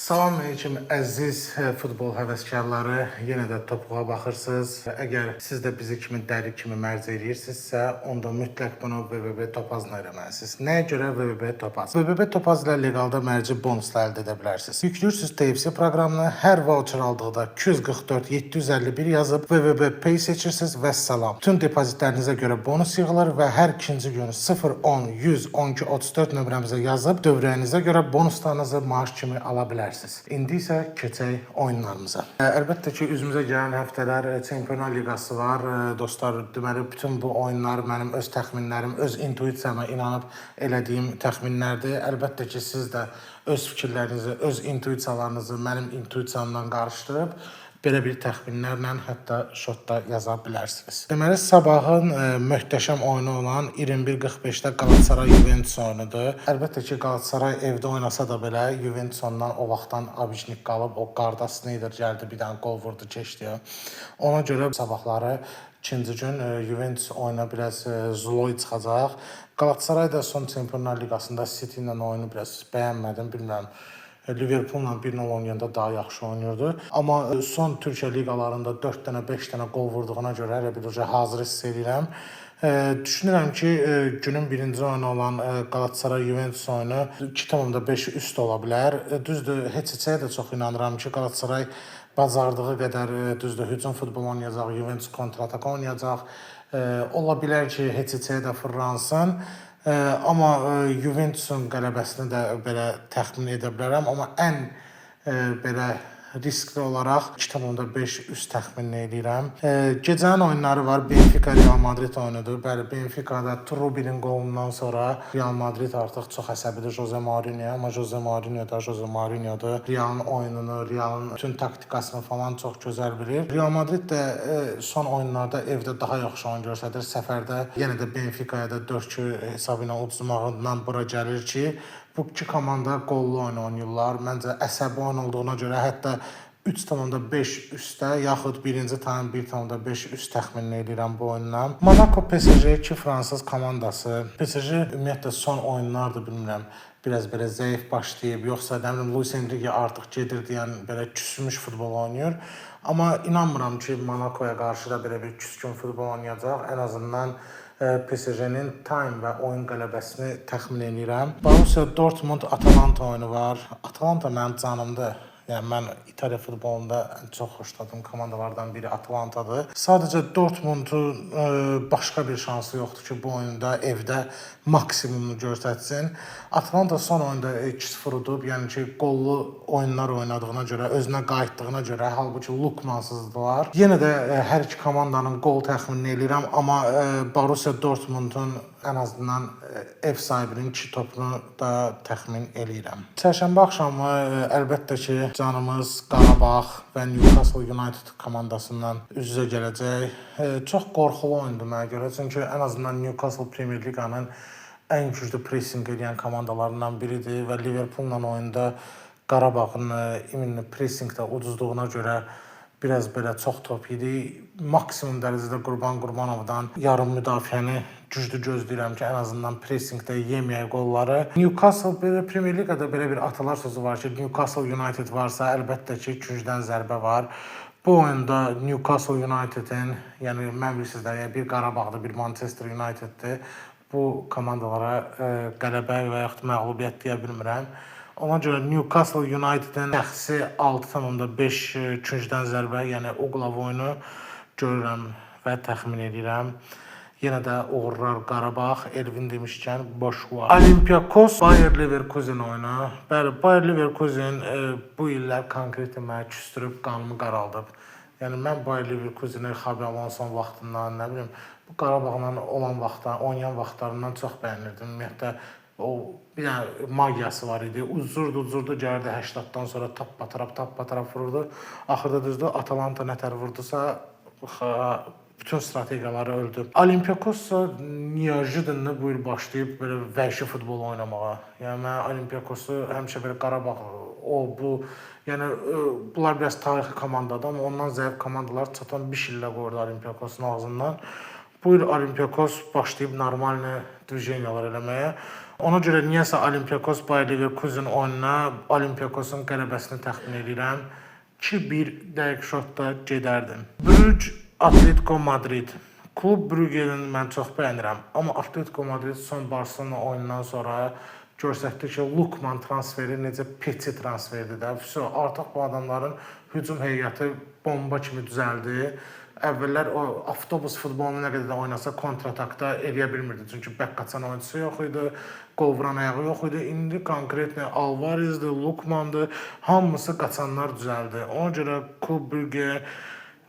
Salam aleyküm, əziz futbol həvəskarları. Yenə də topuğa baxırsınız. Əgər siz də bizi kimi dəli kimi mərc eləyirsinizsə, onda mütləq bunu VBB Topazla eləməlisiniz. Nəyə görə VBB Topaz? VBB Topaz ilə legalda mərci bonusla əldə edə bilərsiniz. Yüklürsünüz TFC proqramını, hər voucher aldıqda 244 751 yazıb VBB Pay seçirsiniz və salam. Bütün depozitlərinizə görə bonus yığılır və hər ikinci gün 0 10 100 12 34 nömrəmizə yazıb dövrəyinizə görə bonuslarınızı maaş kimi ala bilərsiniz. İndi isə keçək oyunlarımıza. Əlbəttə ki, üzümüzə gələn həftələr Çempionlar Liqası var. Dostlar, deməli bütün bu oyunlar mənim öz təxminlərim, öz intuisiyama inanıb elədiyim təxminlərdir. Əlbəttə ki, siz də öz fikirlərinizi, öz intuisiyalarınızı mənim intuisiyamdan qarışdırıb belə bir təxminlərlə hətta şotda yaza bilərsiniz. Deməli sabahın möhtəşəm oyunu olan 21:45-də Qalatasaray Juventus oyunudur. Əlbəttə ki, Qalatasaray evdə oynasa da belə Juventus ondan o vaxtdan abijnik qalıb, o qardaş Sneijder gəldi, bir dənə qol vurdu, keçdi. Ona görə sabahları ikinci gün Juventus oyuna biraz zloy çıxacaq. Qalatasaray da son Çempionlar Liqasında City ilə oyunu biraz bəyənmədim, bilmirəm. Liverpool'la 1-0 oynayanda daha yaxşı oynayırdı. Amma son Türkiyə liqalarında 4 dənə, 5 dənə qol vurduğuna görə hələ bir uca hazır hiss edirəm. Düşünürəm ki, günün birinci oyunu olan Qalatasaray Juventus oyunu 2,5 üst ola bilər. Düzdür, heç heçəyə də çox inanıram ki, Qalatasaray bacardığı qədər düzdür, hücum futbolu oynayacaq, Juventus kontratak oynayacaq. Ola bilər ki, heç heçəyə də fırlansın. Amma Juventusun qələbəsini də belə təxmin edə bilərəm, amma ən belə riskli olaraq 2,5 üst təxmin eləyirəm. Gecənin oyunları var. Benfica Real Madrid oyunudur. Bəli, Benfica'da Trubinin qolundan sonra Real Madrid artıq çox əsəbidir Jose Mourinho, amma Jose Mourinho da Jose Mourinhodur. Realın oyununu, Realın bütün taktikasını falan çox gözəl bilir. Real Madrid də son oyunlarda evdə daha yaxşı oyun göstərir. Səfərdə yenə də Benfica'ya da 4-2 hesabı ilə uduzmağından bura gəlir ki, bu iki komanda qollu oyun oynayırlar. Məncə əsəbi oyun olduğuna görə hətta 3,5 üstə yaxud birinci taym 1,5 üst təxmin eləyirəm bu oyundan. Monaco PSG, iki fransız komandası. PSG ümumiyyətlə son oyunlardır, bilmirəm. Biraz belə zəif başlayıb, yoxsa nə bilim Luis Enrique artıq gedir deyən belə küsmüş futbol oynayır. Amma inanmıram ki, Monacoya qarşı da belə bir küskün futbol oynayacaq. Ən azından PSG-nin time və oyun qələbəsini təxmin eləyirəm. Borussia Dortmund Atalanta oyunu var. Atalanta mənim canımdır. Yəni mən İtaliya futbolunda ən çox xoşladığım komandalardan biri Atalantadır. Sadəcə Dortmundun başqa bir şansı yoxdur ki, bu oyunda evdə maksimumunu göstərsin. Atalanta son oyunda 2-0 udub, yəni ki, qollu oyunlar oynadığına görə, özünə qayıtdığına görə, halbuki Lukmansızdılar. Yenə də hər iki komandanın qol təxminini eləyirəm, amma Borussia Dortmundun ən azından ev sahibinin iki topunu da təxmin eləyirəm. Çərşənbə axşamı əlbəttə ki, canımız Qarabağ və Newcastle United komandasından üz-üzə gələcək. Çox qorxulu oyundur mənə görə, çünki ən azından Newcastle Premier Liqanın ən güclü pressing edən komandalarından biridir və Liverpoolla oyunda Qarabağın imенно pressingdə uduzduğuna görə biraz belə çox top yedi. Maksimum dərəcədə Qurban Qurbanovdan yarım müdafiəni güclü gözləyirəm ki, ən azından pressingdə yeməyək qolları. Newcastle belə Premier Liqada belə bir atalar sözü var ki, Newcastle United varsa, əlbəttə ki, küncdən zərbə var. Bu oyunda Newcastle United'in, yəni mən bilirsiniz də, yəni bir Qarabağda, bir Manchester United'dir. Bu komandalara qələbə və yaxud məğlubiyyət deyə bilmirəm. Ona görə Newcastle United'in şəxsi 6,5 küncdən zərbə, yəni uqlov oyunu görürəm və təxmin edirəm. Yenə də uğurlar Qarabağ, Elvin demişkən boş var. Olympiakos Bayer Leverkusen oyunu. Bəli, Bayer Leverkusen bu illər konkret məni küstürüb, qanımı qaraldıb. Yəni mən Bayer Leverkuseni Xabi Alonso vaxtından, nə bilim, bu Qarabağla olan vaxtdan, oynayan vaxtlarından çox bəyənirdim. Ümumiyyətlə o bir dənə magiyası var idi. Uzurdu, uzurdu, gəlirdi 80-dan sonra tap batırab, tap batırab vururdu. Axırda düzdür, Atalanta nətər vurdusa, bütün strategiyaları öldü. Olympiakos неожиданно bu il başlayıb belə vəhşi futbol oynamağa. Yəni mən Olympiakosu həmişə belə Qarabağ o bu, yəni bunlar biraz tarixi komandadır, amma ondan zəif komandalar çatan bir şillə qoyurdu Olympiakosun ağzından. Bu il Olympiakos başlayıb normalni движениyalar eləməyə. Ona görə niyəsə Olympiakos Bayer Leverkusen oyununa Olympiakosun qələbəsini təxmin edirəm. 2-1 dəqiq şotda gedərdim. Brüj Atletico Madrid. Klub Brüggenin mən çox bəyənirəm, amma Atletico Madrid son Barcelona oyunundan sonra göstərdi ki, Lukman transferi necə peti transferdir də. Vso, artıq bu adamların hücum heyəti bomba kimi düzəldi. Əvvəllər o avtobus futbolunu nə qədər də oynasa kontratakda eləyə bilmirdi. Çünki bək qaçan oyunçusu yox idi, qol vuran ayağı yox idi. İndi konkretno Alvarezdir, Lukmandır, hamısı qaçanlar düzəldi. Ona görə Klub Brügge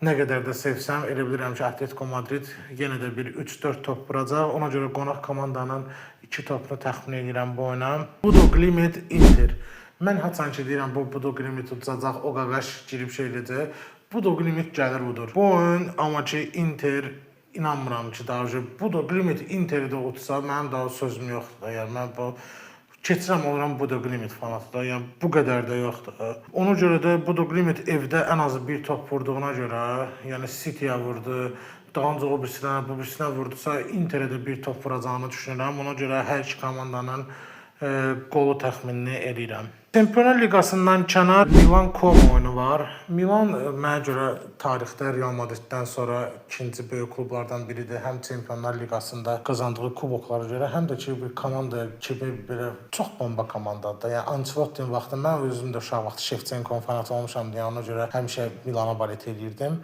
nə qədər də sevsəm, elə bilirəm ki, Atletico Madrid yenə də bir 3-4 top vuracaq. Ona görə qonaq komandanın 2 topunu təxmin edirəm bu oyuna. Bodo Glimt Inter. Mən haçan ki deyirəm bu Bodo Glimt udacaq, o qaqaş girib şey eləyəcək. Bodo Glimt gəlir udur. Bu oyun amma ki Inter inanmıram ki, daha Bodo Glimt Interi də udsa, mənim daha sözüm yoxdur da. Yəni mən bu keçirəm oluram Bodo Glimt fanatı da. Yəni bu qədər də yoxdur. Ona görə də Bodo Glimt evdə ən azı bir top vurduğuna görə, yəni City-yə vurdu, dalınca o birisinə, bu birisinə vurdusa, Interə də bir top vuracağını düşünürəm. Ona görə hər iki komandanın qolu təxminini eləyirəm. Çempionlar Liqasından kənar Milan Como oyunu var. Milan mənə görə tarixdə Real Madriddən sonra ikinci böyük klublardan biridir. Həm Çempionlar Liqasında qazandığı kuboklara görə, həm də ki bir komanda kimi belə çox bomba komandadır da. Yəni Ancelottinin vaxtı mən özüm də uşaq vaxtı Shevchenko fanatı olmuşam deyə ona görə həmişə Milana balet eləyirdim.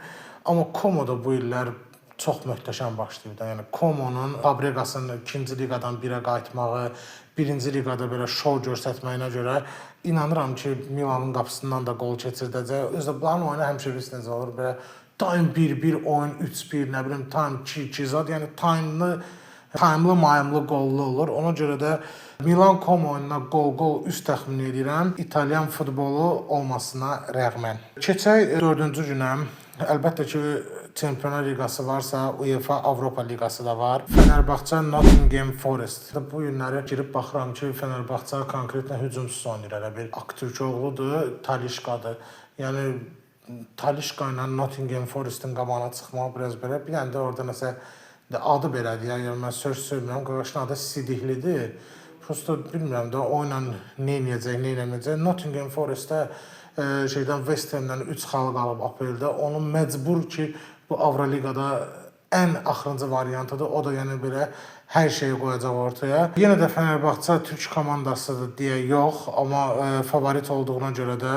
Amma Como da bu illər çox möhtəşəm başlayıb da. Yəni Komo'nun Fabregasın ikinci liqadan birə qayıtmağı, birinci liqada belə şou göstərməyinə görə inanıram ki, Milanın qapısından da qol keçirdəcək. Özü də bunların oyunu həmişə bilirsiz necə olur, belə time 1-1 oyun 3-1, nə bilim time 2-2 zad, yəni time'lı mayımlı qollu olur. Ona görə də Milan Como oyununa qol-qol üst təxmin edirəm. İtalyan futbolu olmasına rəğmən. Keçək dördüncü günə. Əlbəttə ki, Çempionlar Liqası varsa, UEFA Avropa Liqası da var. Fenerbahçe Nottingham Forest. Bu günləri girib baxıram ki, Fenerbahçe konkretlə hücumsuz oynayır, elə bir Aktürkoğludur, Talişkadır. Yəni Talişka ilə Nottingham Forestin qabağına çıxmaq biraz belə. Bir dənə də orada nəsə adı belədir. Yəni mən söz söymürəm. Qardaşın adı Sidiklidir. Prosto bilmirəm də o ilə nə eləyəcək, nə eləməyəcək. Nottingham Forest-də şeydən West Ham-dən 3 xal qalıb APL-də. Onun məcbur ki, bu Avroliqada ən axırıncı variantıdır. O da yəni belə hər şeyi qoyacaq ortaya. Yenə də Fenerbahçe türk komandasıdır deyə yox, amma favorit olduğuna görə də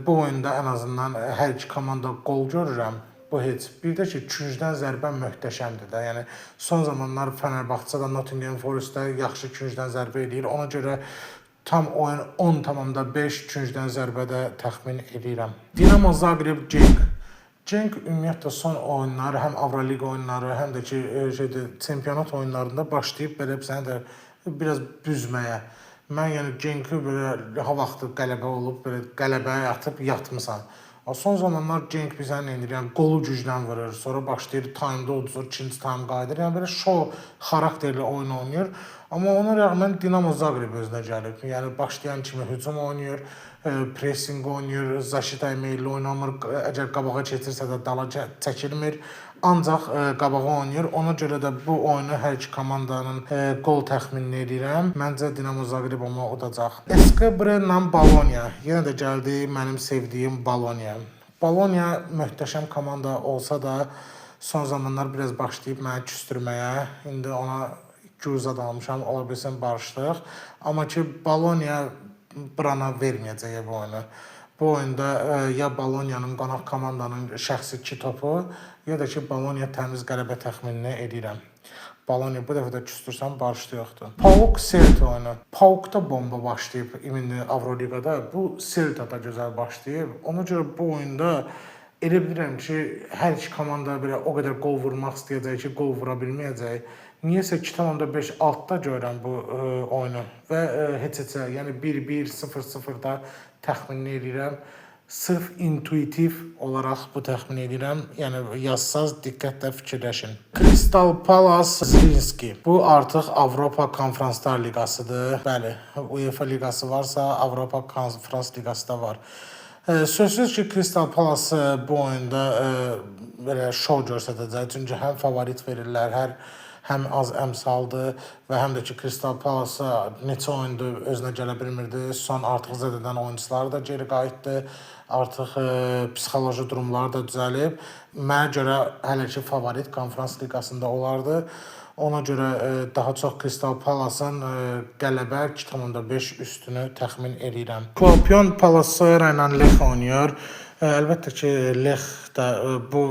bu oyunda ən azından hər iki komanda qol görürəm. Bu heç. Bir də ki, küncdən zərbə möhtəşəmdir də. Yəni son zamanlar Fenerbahçe də Nottingham Forest-də yaxşı küncdən zərbə eləyir. Ona görə tam oyun 10,5 küncdən zərbə də təxmin eləyirəm. Dinamo Zagreb Genk. Genk ümumiyyətlə son oyunları, həm Avroliqa oyunları, həm də ki şeydə çempionat oyunlarında başlayıb belə səni də biraz büzməyə. Mən yəni Genki belə ha vaxtı qələbə olub, belə qələbəyə atıb yatmısan. Son zamanlar Genk bizə nə edir? Yəni qolu gücdən vurur, sonra başlayır time-da uduzur, ikinci time qayıdır. Yəni belə şou xarakterli oyun oynayır. Amma ona rəğmən Dinamo Zagreb özünə gəlib. Yəni başlayan kimi hücum oynayır, pressing oynayır, zaşitaya meyilli oynamır. Əgər qabağa keçirsə də dala çəkilmir. Ancaq qabağa oynayır. Ona görə də bu oyunu hər iki komandanın qol təxminini eləyirəm. Məncə Dinamo Zagreb amma udacaq. SK Brennan Bologna. Yenə də gəldi mənim sevdiyim Bologna. Bologna möhtəşəm komanda olsa da son zamanlar biraz başlayıb məni küstürməyə. İndi ona gürzad almışam, ola bilsin barışdıq. Amma ki Bologna Brana verməyəcək bu oyunu. Bu oyunda ya Boloniyanın qonaq komandanın şəxsi 2 topu, ya da ki Boloniya təmiz qələbə təxminini eləyirəm. Boloniya bu dəfə də küstürsəm barışdı yoxdur. PAOK Celta oyunu. PAOK-da bomba başlayıb ümumi Avroliqada. Bu Celta da gözəl başlayıb. Ona görə bu oyunda elə bilirəm ki, hər iki komanda belə o qədər qol vurmaq istəyəcək ki, qol vura bilməyəcək. Niyəsə 2,5 altda görürəm bu oyunu və heç-heçə, yəni 1-1, 0-0-da təxminini eləyirəm. Sırf intuitiv olaraq bu təxmin edirəm. Yəni yazsaz diqqətlə fikirləşin. Crystal Palace Zrinski. Bu artıq Avropa Konfranslar Liqasıdır. Bəli, UEFA Liqası varsa, Avropa Konfrans Liqası da var. Sözsüz ki, Crystal Palace bu oyunda belə şou göstərəcək. Çünki həm favorit verirlər, hər Həm az əmsaldır və həm də ki Crystal Palace neçə oyundur özünə gələ bilmirdi. Son artıq zədədən oyunçuları da geri qayıtdı. Artıq psixoloji durumları da düzəlib. Mənə görə hələ ki favorit Konfrans Liqasında olardı. Ona görə daha çox Crystal Palace-ın qələbə 2,5 üstünü təxmin eləyirəm. Kuopion Palace ilə Lech oynayır. Əlbəttə ki, Lech də bu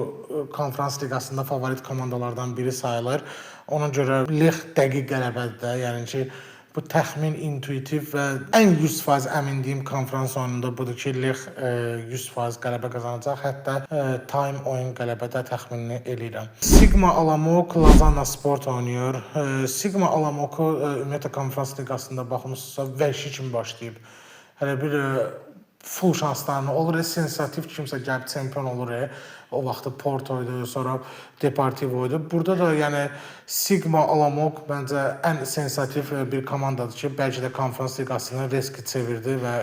Konfrans Liqasında favorit komandalardan biri sayılır. Ona görə Lech dəqiq qələbədir də, yəni ki, bu təxmin intuitiv və ən 100% əmindiyim konfrans oyununda budur ki, Lech 100% qələbə qazanacaq. Hətta time oyun qələbədə təxminini eləyirəm. Sigma Olomouc Lausanne Sport oynayır. Sigma Olomouc ümumiyyətlə Konfrans Liqasında baxmısınızsa vəhşi kimi başlayıb. Hələ bir full şanslarını olur, sensativ kimsə gəlib çempion olur. O vaxtı Porto idi, sonra Deportivo idi. Burada da yəni Sigma Olomouc məncə ən sensativ bir komandadır ki, bəlkə də Konfrans Liqasını riski çevirdi və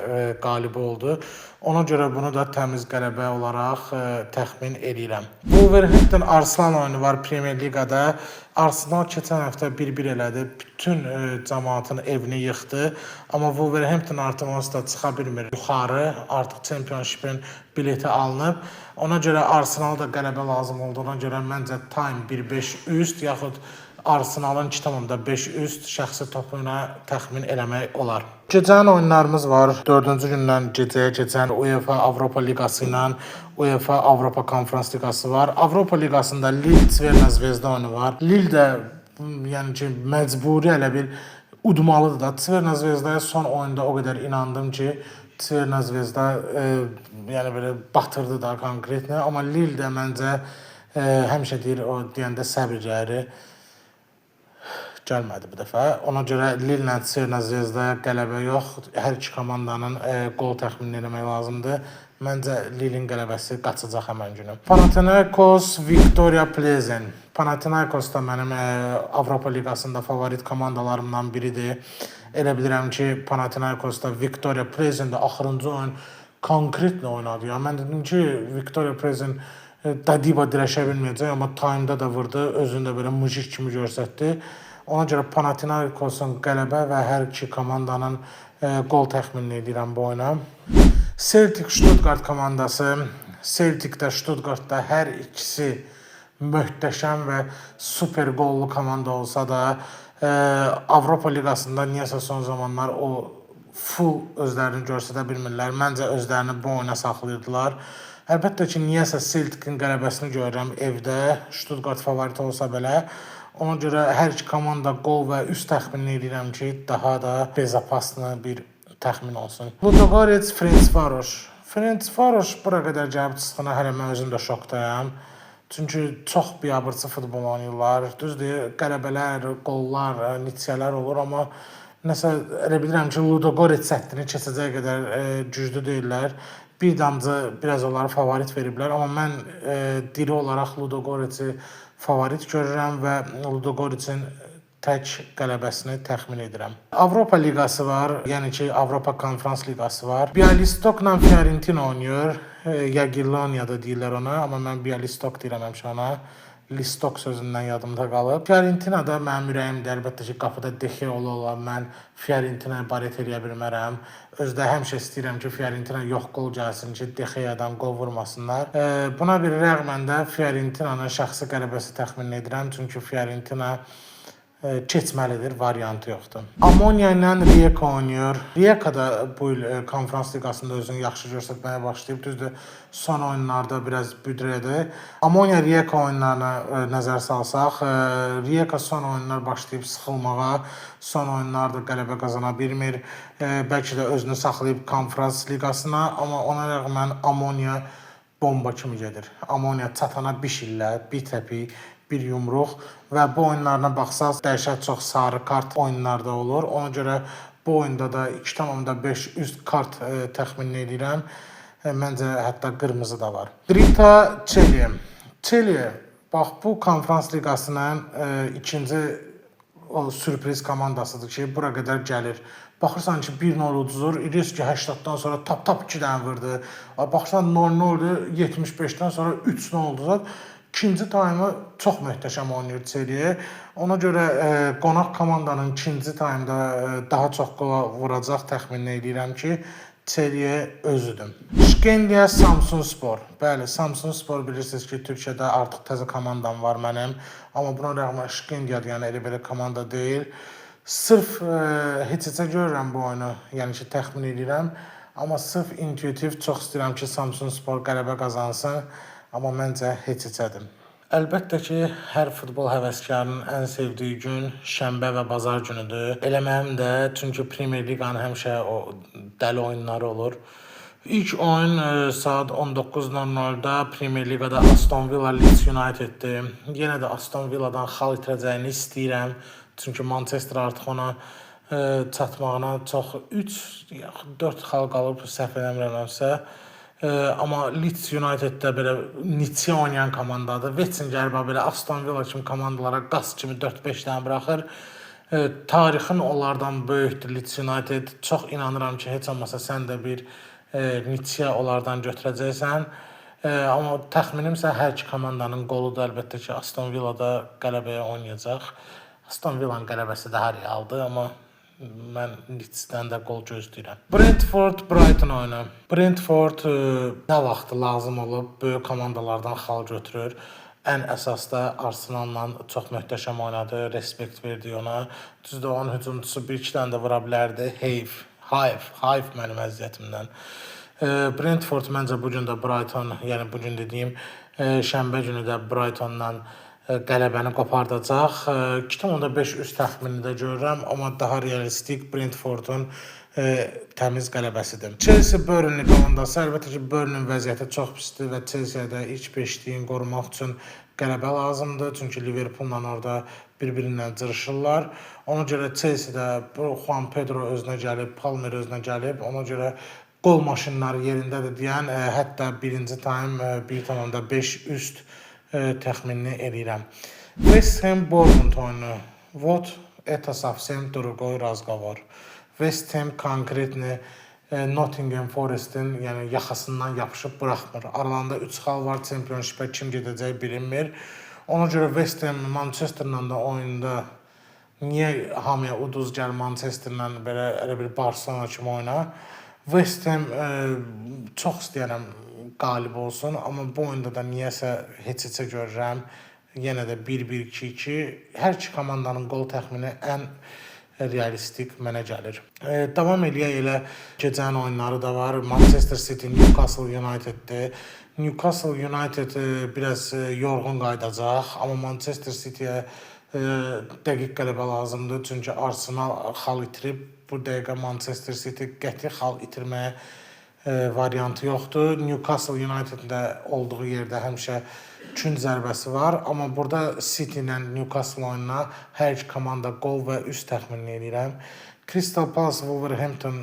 qalib oldu. Ona görə bunu da təmiz qələbə olaraq təxmin eləyirəm. Wolverhampton Arsenal oyunu var Premier Liqada. Arsenal keçən həftə 1-1 elədi. Bütün cəmaatın evini yıxdı. Amma Wolverhampton artıq onsuz da çıxa bilmir yuxarı. Artıq Championship-in bileti alınıb. Ona görə Arsenala da qələbə lazım olduğuna görə məncə time 1-5 üst yaxud Arsenalın 2,5 üst şəxsi topuna təxmin eləmək olar. Gecənin oyunlarımız var. 4-cü gündən gecəyə keçən UEFA Avropa Liqası ilə UEFA Avropa Konfrans Liqası var. Avropa Liqasında Lille Crvena Zvezda oyunu var. Lille də yəni ki məcburi elə bir udmalıdır da. Crvena Zvezdaya son oyunda o qədər inandım ki, Crvena Zvezda yəni belə batırdı da konkretно, amma Lille də məncə həmişə deyir o deyəndə səbir gəlir. Gəlmədi bu dəfə. Ona görə Lille-lə Crvena Zvezda qələbə yox, hər iki komandanın qol təxminini eləmək lazımdır. Məncə Lille-in qələbəsi qaçacaq həmən günü. Panathinaikos Victoria Plzen. Panathinaikos da mənim Avropa Liqasında favorit komandalarımdan biridir. Elə bilirəm ki, Panathinaikos da Victoria Plzen-də axırıncı oyun konkretно oynadı. Ya mən dedim ki, Victoria Plzen Dadiba dirəşə bilməyəcək, amma time-da da vurdu, özünü də belə mujik kimi göstərdi. Ona görə Panathinaikosun qələbə və hər iki komandanın qol təxminini edirəm bu oyuna. Celtic Stuttgart komandası, Celtic-də, Stuttgart-da hər ikisi möhtəşəm və super qollu komanda olsa da, Avropa Liqasında niyəsə son zamanlar o full özlərini göstərə bilmirlər. Məncə özlərini bu oyuna saxlayırdılar. Əlbəttə ki, niyəsə Celtic-in qələbəsini görürəm evdə, Stuttgart favorit olsa belə. Ona görə hər iki komanda qol və üst təxminini edirəm ki, daha da bezopaslı bir təxmin olsun. Ludogorets Ferencvaros. Ferencvaros bura qədər gəlib çıxdığına hələ mən özüm də şokdayam. Çünki çox biabırçı futbol oynayırlar. Düzdür, qələbələr, qollar, niçiyələr olur, amma nəsə elə bilirəm ki, Ludogorets səttini keçəcək qədər güclü deyillər. Bir damcı biraz onlara favorit veriblər, amma mən diri olaraq Ludogoretsi favorit görürəm və Ludogoretsin tək qələbəsini təxmin edirəm. Avropa Liqası var, yəni ki, Avropa Konfrans Liqası var. Bialystokla Fiorentina oynayır. Jagiellonia da deyirlər ona, amma mən Bialystok deyirəm həmişə ona. Listok sözündən yadımda qalıb. Fiorentina da mənim ürəyimdir. Əlbəttə ki, qapıda De Gea ola-ola mən Fiorentinaya baret eləyə bilmərəm. Özü də həmişə istəyirəm ki, Fiorentina yox qol gəlsin ki, De Gea'dan qol vurmasınlar. Buna bir rəğmən də Fiorentinanın şəxsi qələbəsi təxmin edirəm. Çünki Fiorentina keçməlidir, variantı yoxdur. Ammonia ilə Rijeka oynayır. Rijeka da bu il Konfrans Liqasında özünü yaxşı göstərməyə başlayıb. Düzdür, son oyunlarda biraz büdrədir. Ammonia Rijeka oyunlarına nəzər salsaq, Rijeka son oyunlar başlayıb sıxılmağa, son oyunlarda qələbə qazana bilmir. Bəlkə də özünü saxlayıb Konfrans Liqasına, amma ona rəğmən Ammonia bomba kimi gedir. Ammonia çatana bir şillə, bir təpik, bir yumruq və bu oyunlarına baxsaq dəhşət çox sarı kart oyunlarda olur. Ona görə bu oyunda da 2,5 üst kart təxmin edirəm. Məncə hətta qırmızı da var. Drita Çeliyə. Çeliyə bax bu Konfrans Liqasının ikinci o sürpriz komandasıdır ki, bura qədər gəlir. Baxırsan ki 1-0 uduzur, İriski 80-dan sonra tap-tap 2 dənə vurdu. Baxırsan 0-0-dur, 75-dən sonra 3-0 oldu. İkinci taymı çox möhtəşəm oynayır Çeliyə. Ona görə qonaq komandanın ikinci taymda daha çox qol vuracaq təxmin eləyirəm ki, Çeliyə özüdür. Şkendiya Samsunspor. Bəli, Samsunspor bilirsiniz ki, Türkiyədə artıq təzə komandam var mənim. Amma buna rəğmən Şkendiya yəni elə belə komanda deyil. Sırf heç-heçə görürəm bu oyunu, yəni ki, təxmin eləyirəm. Amma sırf intuitiv çox istəyirəm ki, Samsunspor qələbə qazansın. Amma məncə heç-heçədir. Əlbəttə ki, hər futbol həvəskarının ən sevdiyi gün şənbə və bazar günüdür. Elə mənim də, çünki Premier Liqanın həmişə o dəli oyunları olur. İlk oyun saat 19:00-da Premier Liqada Aston Villa Leeds Uniteddir. Yenə də Aston Villadan xal itirəcəyini istəyirəm. Çünki Manchester artıq ona çatmağına çox 3 yaxud 4 xal qalıb, səhv eləmirəmsə. Amma Leeds United də belə niçiya oynayan komandadır. Vetsin gəlib belə Aston Villa kimi komandalara qaz kimi 4-5 dənə buraxır. Tarixin onlardan böyükdür Leeds United. Çox inanıram ki, heç olmasa sən də bir niçiya onlardan götürəcəksən. Amma təxminimsə hər iki komandanın qoludur, əlbəttə ki, Aston Villa da qələbəyə oynayacaq. Aston Villa'nın qələbəsi daha realdır, amma mən Leeds'dən də qol gözləyirəm. Brentford Brighton oyunu. Brentford nə vaxt lazım olub böyük komandalardan xal götürür. Ən əsas da Arsenal'la çox möhtəşəm oynadı, respekt verdi ona. Düzdür, onun hücumçusu bir-iki dənə də vura bilərdi. Heyf, hayf, hayf mənim əziyyətimdən. Brentford məncə bu gün də Brighton, yəni bu gün dediyim şənbə günü də Brightondan qələbəni qopardacaq. 2,5 üst təxminini də görürəm, amma daha realistik Brentfordun təmiz qələbəsidir. Chelsea Burnley komandası, əlbəttə ki, Burnley vəziyyəti çox pisdir və Chelsea-yə də ilk beşliyin qorumaq üçün qələbə lazımdır. Çünki Liverpoolla orada bir-birindən cırışırlar. Ona görə Chelsea-də bu Juan Pedro özünə gəlib, Palmer özünə gəlib. Ona görə qol maşınları yerindədir deyən, hətta birinci taym 1,5 üst təxminini eləyirəm. West Ham Bournemouth oyunu. Вот это совсем другой разговор. West Ham konkretni Nottingham Forest-in yəni yaxasından yapışıb buraxmır. Aralarında 3 xal var, Championship-ə kim gedəcək bilinmir. Ona görə West Ham Manchesterla da oyunda niyə hamıya uduz gəl Manchesterla belə elə bir Barcelona kimi oyna. West Ham çox istəyirəm qalib olsun, amma bu oyunda da niyəsə heç-heçə görürəm. Yenə də 1-1, 2-2. Hər iki komandanın qol təxmini ən realistik mənə gəlir. Davam eləyək, elə gecənin oyunları da var. Manchester City Newcastle Uniteddir. Newcastle United biraz yorğun qayıdacaq, amma Manchester City-yə dəqiq qələbə lazımdır. Çünki Arsenal xal itirib. Bu dəqiqə Manchester City qəti xal itirməyə variantı yoxdur. Newcastle United-də olduğu yerdə həmişə kün zərbəsi var, amma burada City ilə Newcastle oyununa hər iki komanda qol və üst təxminini eləyirəm. Crystal Palace Wolverhampton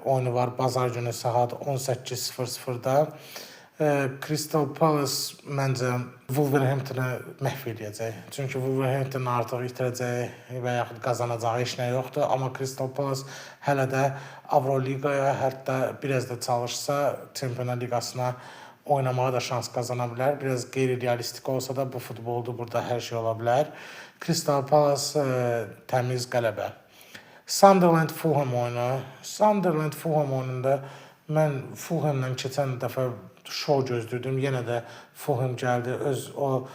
oyunu var bazar günü saat 18:00-da. Crystal Palace məncə Wolverhamptonu məhv eləyəcək. Çünki Wolverhampton artıq itirəcəyi və yaxud qazanacağı heç nə yoxdur, amma Crystal Palace hələ də Avroliqaya, hətta biraz da çalışsa Çempionlar Liqasına oynamağa da şans qazana bilər. Biraz qeyri-realistik olsa da bu futboldur, burada hər şey ola bilər. Crystal Palace təmiz qələbə. Sunderland Fulham oyunu. Sunderland Fulham oyununda mən Fulhamla keçən dəfə şou gözləyirdim. Yenə də Fulham gəldi öz o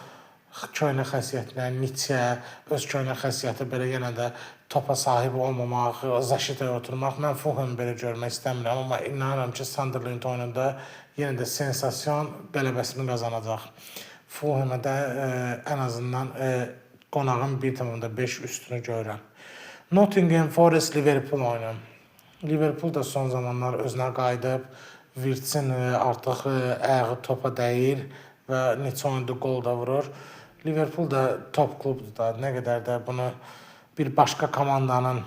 köhnə xəsiyyətinə, niçə, öz köhnə xəsiyyəti belə yenə də topa sahib olmamaq, zaşitaya oturmaq. Mən Fulhamı belə görmək istəmirəm, amma inanıram ki, Sunderland oyununda yenə də sensasiyon qələbəsini qazanacaq. Fulham'a da ən azından qonağın 1,5 üstünü görürəm. Nottingham Forest Liverpool oyunu. Liverpool da son zamanlar özünə qayıdıb. Wirtzin artıq ayağı topa dəyir və neçə oyunda qol da vurur. Liverpool da top klubdur da. Nə qədər də bunu bir başqa komandanın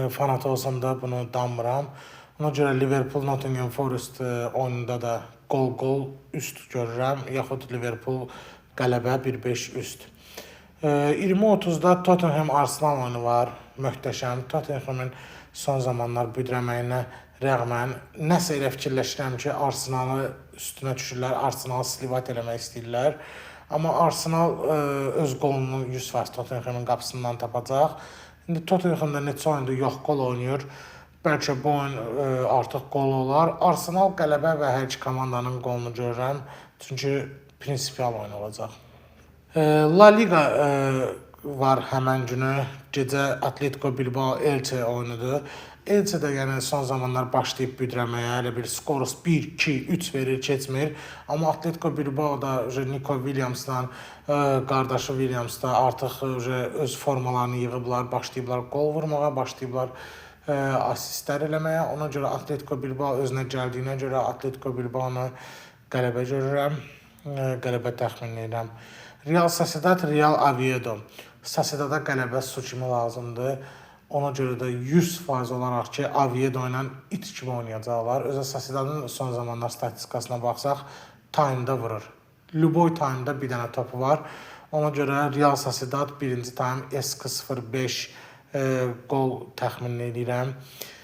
fanatı olsam da bunu danmıram. Ona görə Liverpool Nottingham Forest oyununda da qol-qol üst görürəm, yaxud Liverpool qələbə 1-5 üst. 20:30-da Tottenham Arsenal oyunu var. Möhtəşəm. Tottenhamın son zamanlar büdrəməyinə rəğmən nəsə elə fikirləşirəm ki, Arsenalı üstünə düşürlər, Arsenalı slivat eləmək istəyirlər. Amma Arsenal öz qolunu 100% Tottenhamın qapısından tapacaq. İndi Tottenhamda neçə oyunda yox qol oynayır. Bəlkə bu oyun artıq qol olar. Arsenal qələbə və hər iki komandanın qolunu görürəm. Çünki prinsipial oyun olacaq. La Liga var həmən günü. Gecə Atletico Bilbao Elche oyunudur. Elche də yəni son zamanlar başlayıb büdrəməyə, elə bir skor 1, 2, 3 verir, keçmir. Amma Atletico Bilbao da Nico Williamsla qardaşı Williams da artıq öz formalarını yığıblar, başlayıblar qol vurmağa, başlayıblar asistlər eləməyə. Ona görə Atletico Bilbao özünə gəldiyinə görə Atletico Bilbaonu qələbə görürəm. Qələbə təxmin edirəm. Real Sociedad, Real Oviedo. Sociedada qələbə su kimi lazımdır. Ona görə də 100% olaraq ki, Oviedo ilə it kimi oynayacaqlar. Özə Sociedadın son zamanlar statistikasına baxsaq, time-da vurur. Lüboy time-da bir dənə topu var. Ona görə Real Sociedad birinci time SK05 qol təxmin edirəm.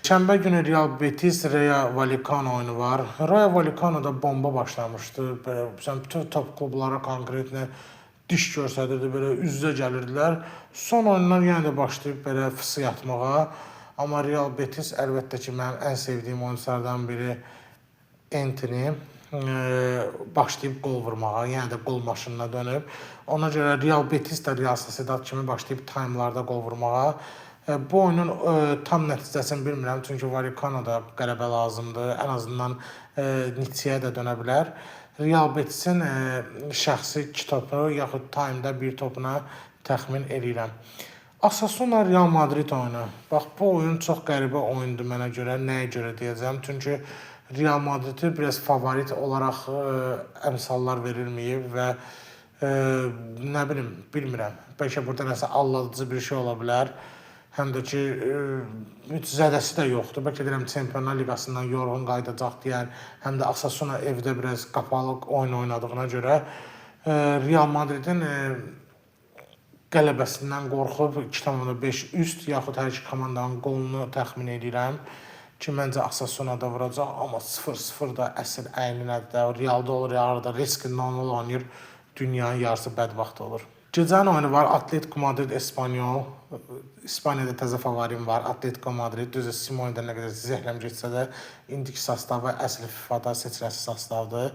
Şənbə günü Real Betis Rayo Vallecano oyunu var. Rayo Vallecano da bomba başlamışdı. Belə, bütün top klublara konkretni diş göstərirdi, belə üz-üzə gəlirdilər. Son oyunlar yenə də başlayıb belə fısı yatmağa. Amma Real Betis əlbəttə ki, mənim ən sevdiyim oyunçulardan biri Antony başlayıb qol vurmağa, yenə də qol maşınına dönüb. Ona görə Real Betis də Real Sociedad kimi başlayıb timelarda qol vurmağa. Bu oyunun tam nəticəsini bilmirəm, çünki Vallecano da qələbə lazımdır. Ən azından niçiyə də dönə bilər. Real Betisin şəxsi 2 topu yaxud time-da bir topuna təxmin eləyirəm. Osasuna Real Madrid oyunu. Bax bu oyun çox qəribə oyundur mənə görə. Nəyə görə deyəcəm? Çünki Real Madridi biraz favorit olaraq əmsallar verilməyib və nə bilim, bilmirəm. Bəlkə burada nəsə aldadıcı bir şey ola bilər. Həm də ki, heç zədəsi də yoxdur. Bəlkə deyirəm Çempionlar Liqasından yorğun qayıdacaq deyən, həm də Osasuna evdə biraz qapalı oyun oynadığına görə Real Madridin qələbəsindən qorxub 2,5 üst yaxud hər iki komandanın qolunu təxmin edirəm ki, məncə Osasuna da vuracaq, amma 0-0 da əsl əyninədir də. Realda olur, Realda risk 0-0 oynayır, dünyanın yarısı bədbəxt olur. Gecənin oyunu var Atletico Madrid Espanyol. İspaniyada təzə favorim var Atletico Madrid. Düzdür, Simeone-də nə qədər zəhləm getsə də indiki sostavı əsl FIFA-da seçiləsi sostavdır.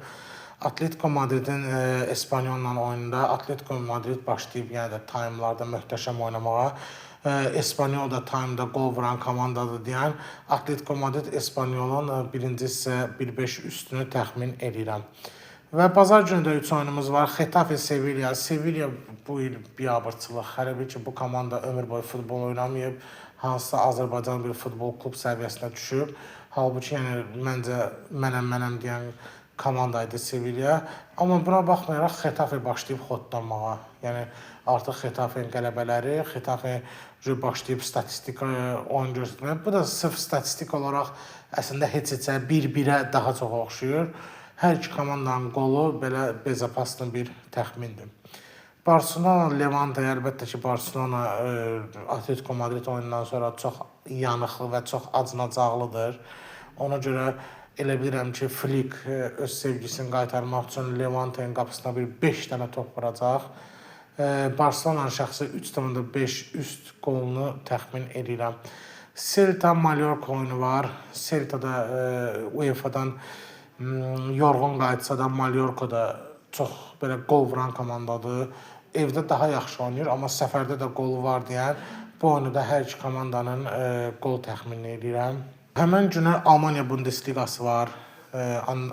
Atletico Madridin Espanyolla oyununda Atletico Madrid başlayıb yenə də timelarda möhtəşəm oynamağa. Espanyol da timeda qol vuran komandadır deyən Atletico Madrid Espanyolun birinci hissə 1-5 üstünü təxmin edirəm. Və bazar günü də 3 oyunumuz var. Xetafe Sevilla. Sevilla bu il biabırçılıq. Hələ bir ki, bu komanda ömür boyu futbol oynamayıb. Hansısa Azərbaycan bir futbol klub səviyyəsinə düşüb. Halbuki yəni məncə mənəm deyən komanda idi Sevilla. Amma buna baxmayaraq Xetafe başlayıb xodlanmağa. Yəni artıq Xetafenin qələbələri, Xetafe başlayıb statistika oyun göstərməyə. Bu da sırf statistik olaraq əslində heç-heçə bir-birə daha çox oxşuyur. Hər iki komandanın qolu belə bezapaslı bir təxmindir. Barcelona Levante, əlbəttə ki, Barcelona Atletico Madrid oyunundan sonra çox yanıqlı və çox acınacaqlıdır. Ona görə elə bilirəm ki, Flick öz sevgisini qaytarmaq üçün Levante'nin qapısına bir 5 dənə top vuracaq. Barcelonanın şəxsi 3,5 üst qolunu təxmin edirəm. Celta Mallorca oyunu var. Celta da UEFA-dan yorğun qayıtsa da Mallorca da çox belə qol vuran komandadır. Evdə daha yaxşı oynayır, amma səfərdə də qolu var deyən bu oyunu da hər iki komandanın qol təxminini edirəm. Həmən günü Almaniya Bundesliqası var.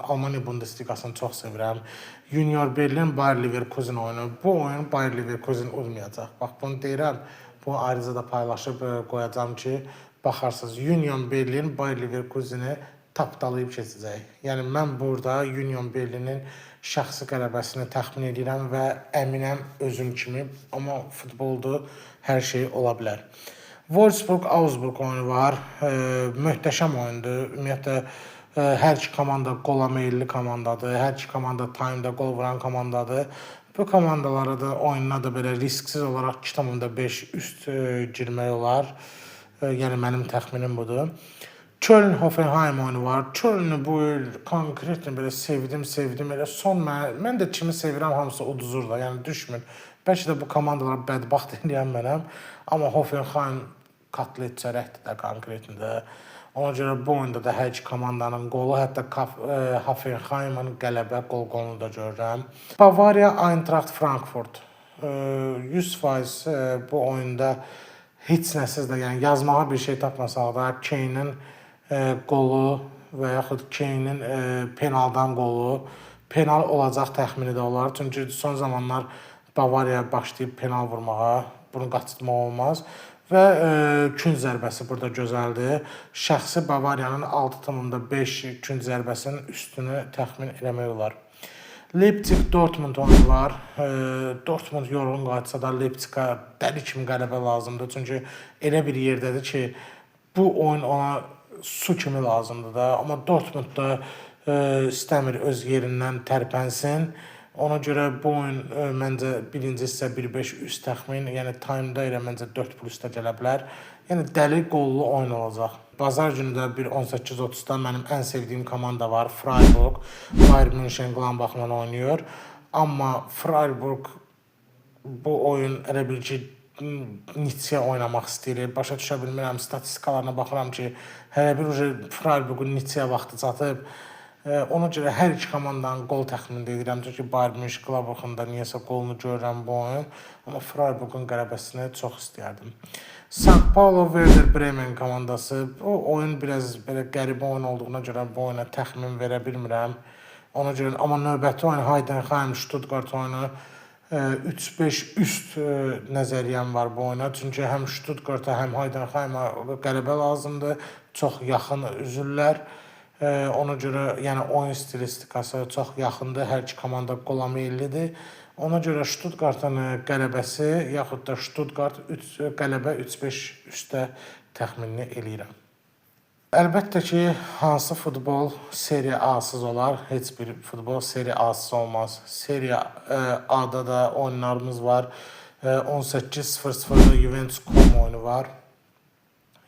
Almaniya Bundesliqasını çox sevirəm. Junior Berlin Bayer Leverkusen oyunu. Bu oyun Bayer Leverkusen udmayacaq. Bax bunu deyirəm. Bunu ayrıca da paylaşıb qoyacağam ki, baxarsınız. Union Berlin Bayer Leverkuseni tapdalayıb keçəcək. Yəni mən burada Union Berlinin şəxsi qələbəsini təxmin edirəm və əminəm özüm kimi, amma futboldur, hər şey ola bilər. Wolfsburg Augsburg oyunu var. Möhtəşəm oyundur. Ümumiyyətlə hər iki komanda qola meyilli komandadır. Hər iki komanda time-da qol vuran komandadır. Bu komandalara da oyununa da belə risksiz olaraq 2,5 üst girmək olar. Yəni mənim təxminim budur. Köln Hoffenheim oyunu var. Kölnü bu il konkretlə belə sevdim, sevdim. Elə son mən də kimi sevirəm, hamısı uduzur da. Yəni düşmür. Bəlkə də bu komandalara bədbəxt eləyən mənəm. Amma Hoffenheim kotlet çərəkdir də konkretində. Ona görə bu oyunda da hər iki komandanın qolu, hətta Hoffenheimin qələbə qol qolunu da görürəm. Bavariya Eintracht Frankfurt. 100% bu oyunda heç nəsiz də, yəni yazmağa bir şey tapmasaq da Kane-in qolu və yaxud Kane-in penaldan qolu, penal olacaq təxmini də olar. Çünki son zamanlar Bavariya başlayıb penal vurmağa, bunu qaçırtmaq olmaz. Və künc zərbəsi burada gözəldir. Şəxsi Bavariyanın 6,5 künc zərbəsinin üstünü təxmin eləmək olar. Leipzig Dortmund oyunu var. Dortmund yorğun qayıtsa da Leipzigə dəli kimi qələbə lazımdır. Çünki elə bir yerdədir ki, bu oyun ona su kimi lazımdır da. Amma Dortmund da istəmir öz yerindən tərpənsin. Ona görə bu oyun məncə birinci hissə 1-5 üst təxmin, yəni time-da elə məncə 4 plus da gələ bilər. Yəni dəli qollu oyun olacaq. Bazar günü də bir 18:30-da mənim ən sevdiyim komanda var, Freiburg. Bayern Mönchengladbachla oynayır. Amma Freiburg bu oyun elə bil ki, niçiya oynamaq istəyir. Başa düşə bilmirəm. Statistikalarına baxıram ki, hələ bir uje Freiburgun niçiya vaxtı çatıb. Ona görə hər iki komandanın qol təxmini edirəm. Çünki Bayern Mönchengladbachın da niyəsə qolunu görürəm bu oyun. Amma Freiburgun qələbəsini çox istəyərdim. St. Paulo Werder Bremen komandası. Bu oyun biraz belə qəribə oyun olduğuna görə bu oyuna təxmin verə bilmirəm. Ona görə amma növbəti oyun Heidenheim Stuttgart oyunu 3-5 üst nəzəriyyəm var bu oyuna. Çünki həm Stuttgarta, həm Heidenheimə qələbə lazımdır. Çox yaxın üzürlər. Ona görə yəni oyun stilistikası çox yaxındır. Hər iki komanda qola meyillidir. Ona görə Stuttgartın qələbəsi yaxud da Stuttgart 3 qələbə 3-5 üstə təxminini eləyirəm. Əlbəttə ki, hansı futbol Serie A-sız olar? Heç bir futbol Serie A-sız olmaz. Serie A-da da oyunlarımız var. 18:00-da Juventus Como oyunu var.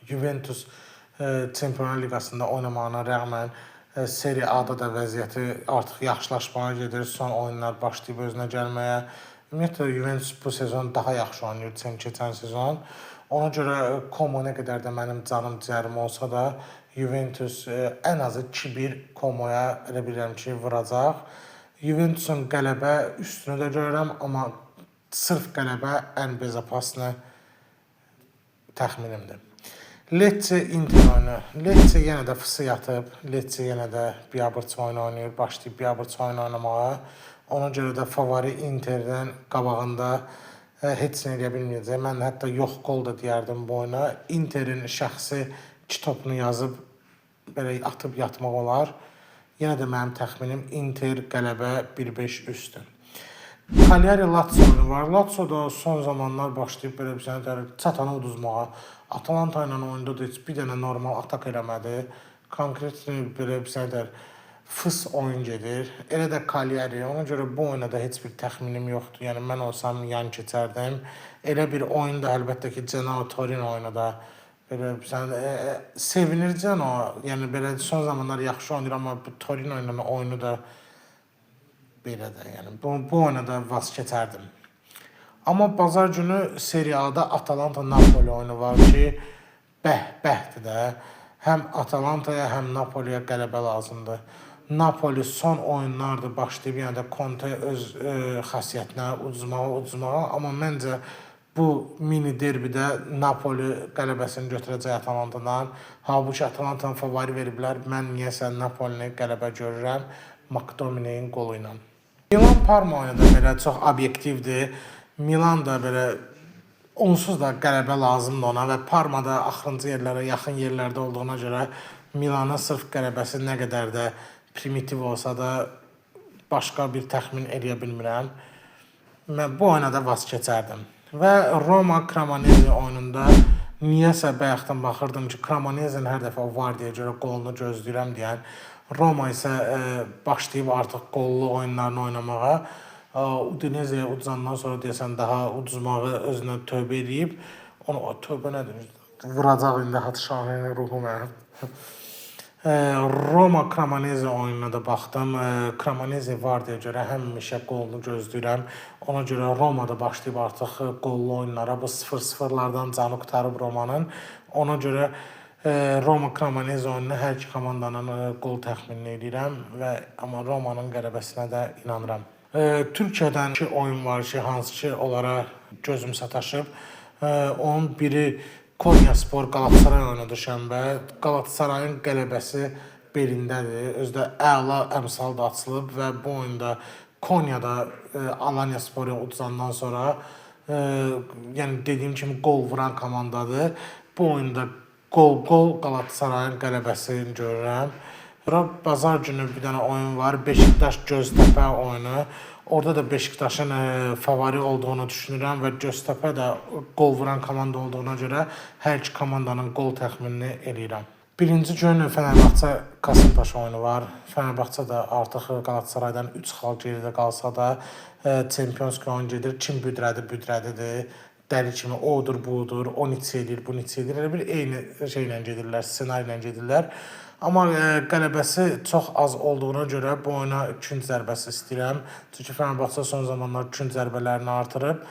Juventus Çempionlar Liqasında oynamağına rəğmən Serie A-da da vəziyyəti artıq yaxşılaşmağa gedir. Son oyunlar başlayıb özünə gəlməyə. Ümumiyyətlə Juventus bu sezon daha yaxşı oynayır keçən sezon. Ona görə Como nə qədər də mənim canım ciyərim olsa da Juventus ən azı 2-1 Comoya elə bilirəm ki, vuracaq. Juventusun qələbə üstünü də görürəm, amma sırf qələbə ən bezopasını təxminimdir. Lecce Inter oyunu. Lecce yenə də fısı yatıb. Lecce yenə də biabırçı oyunu oynayır. Başlayıb biabırçı oyunu oynamağa. Ona görə də favori Interdən qabağında heç nə eləyə bilməyəcək. Mən hətta yox qol da deyərdim bu oyuna. Interin şəxsi 2 topunu yazıb belə atıb yatmaq olar. Yenə də mənim təxminim Inter qələbə 1-5 üstün. Cagliari Lazio oyunu var. Lazio da son zamanlar başlayıb belə bir sənə çatanı uduzmağa. Atalanta ilə oyunda da heç bir dənə normal atak eləmədi. Konkret belə bir sənə fıs oyun gedir. Elə də Cagliari. Ona görə bu oyuna da heç bir təxminim yoxdur. Yəni mən olsam yan keçərdim. Elə bir oyun da əlbəttə ki, Genoa Torino oyunu da belə bir sənə sevinir Genoa. Yəni belə son zamanlar yaxşı oynayır, amma bu Torino ilə oyunu da belə də, yəni bu oyuna da vaz keçərdim. Amma bazar günü Serie A-da Atalanta Napoli oyunu var ki, bəh-bəhdir də. Həm Atalantaya, həm Napoliyə qələbə lazımdır. Napoli son oyunlardır başlayıb yenə də Conte öz xasiyyətinə uduzmağa, amma məncə bu mini derbidə Napoli qələbəsini götürəcək Atalantadan. Halbuki Atalantanın favori veriblər. Mən niyəsə Napolini qələbə görürəm McTominay'in qolu ilə. Milan Parma oyunu da belə çox obyektivdir. Milan da belə onsuz da qələbə lazımdır ona və Parma da axırıncı yerlərə yaxın yerlərdə olduğuna görə Milanın sırf qələbəsi nə qədər də primitiv olsa da başqa bir təxmin eləyə bilmirəm. Mən bu oyuna da vaz keçərdim. Və Roma Cremonese oyununda niyəsə bayaqdan baxırdım ki, Cremonese-nin hər dəfə o Vardiya görə qolunu gözləyirəm deyən Roma isə başlayıb artıq qollu oyunlarını oynamağa. Udinese-yə uduzandan sonra deyəsən daha uduzmağı özünə tövbə eləyib. Onu tövbə nədir? Vuracaq indi Hacı Şahinin ruhu mənim. Roma Cremonese oyununa da baxdım. Cremonese var deyə görə həmişə qolunu gözləyirəm. Ona görə Roma da başlayıb artıq qollu oyunlara. Bu 0-0-lardan canı qurtarıb Romanın. Ona görə Roma Cremonese oyununa hər iki komandanın qol təxminini eləyirəm və amma Romanın qələbəsinə də inanıram. Türkiyədən iki oyun var ki, hansı ki onlara gözüm sataşıb. Onun biri Konyaspor Qalatasaray oyunu şənbə. Qalatasarayın qələbəsi belindədir. Özü də əla əmsal da açılıb və bu oyunda Konyada Alanyasporu uduzandan sonra yəni dediyim kimi qol vuran komandadır. Bu oyunda qol-qol Qalatasarayın qələbəsini görürəm. Sonra bazar günü bir dənə oyun var. Beşiktaş Göztepe oyunu. Orada da Beşiktaşın favori olduğunu düşünürəm və Göztepe də qol vuran komanda olduğuna görə hər iki komandanın qol təxminini eləyirəm. Birinci gün Fenerbahçe Kasımpaşa oyunu var. Fenerbahçe də artıq Qalatasaraydan 3 xal geridə qalsa da Champions oyun gedir. Kim büdrədi, büdrədidir. Dəli kimi odur, budur, o neçə eləyir, bu neçə eləyir. Elə bir eyni şeylə gedirlər, ssenari ilə gedirlər. Amma qələbəsi çox az olduğuna görə bu oyuna künd zərbəsi istəyirəm. Çünki Fenerbahçe son zamanlar künd zərbələrini artırıb.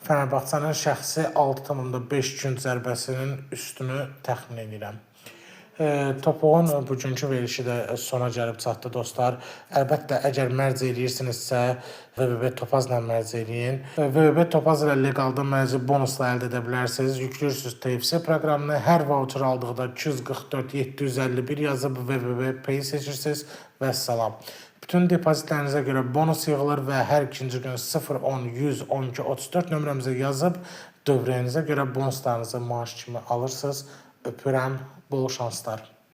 Fenerbahçenin şəxsi 6,5 künd zərbəsinin üstünü təxmin edirəm. Topuğun bugünkü verilişi də sona gəlib çatdı dostlar. Əlbəttə, əgər mərc eləyirsinizsə, VBB Topazla mərc eləyin. VBB Topaz ilə legalda mərci bonusla əldə edə bilərsiniz. Yüklürsünüz TFC proqramını. Hər voucher aldıqda 244 751 yazıb VBB Pay seçirsiniz və salam. Bütün depozitlərinizə görə bonus yığılır və hər ikinci gün 0 10 100 12 34 nömrəmizə yazıb dövrəyinizə görə bonuslarınızı maaş kimi alırsınız. Öpürəm, bol şanslar.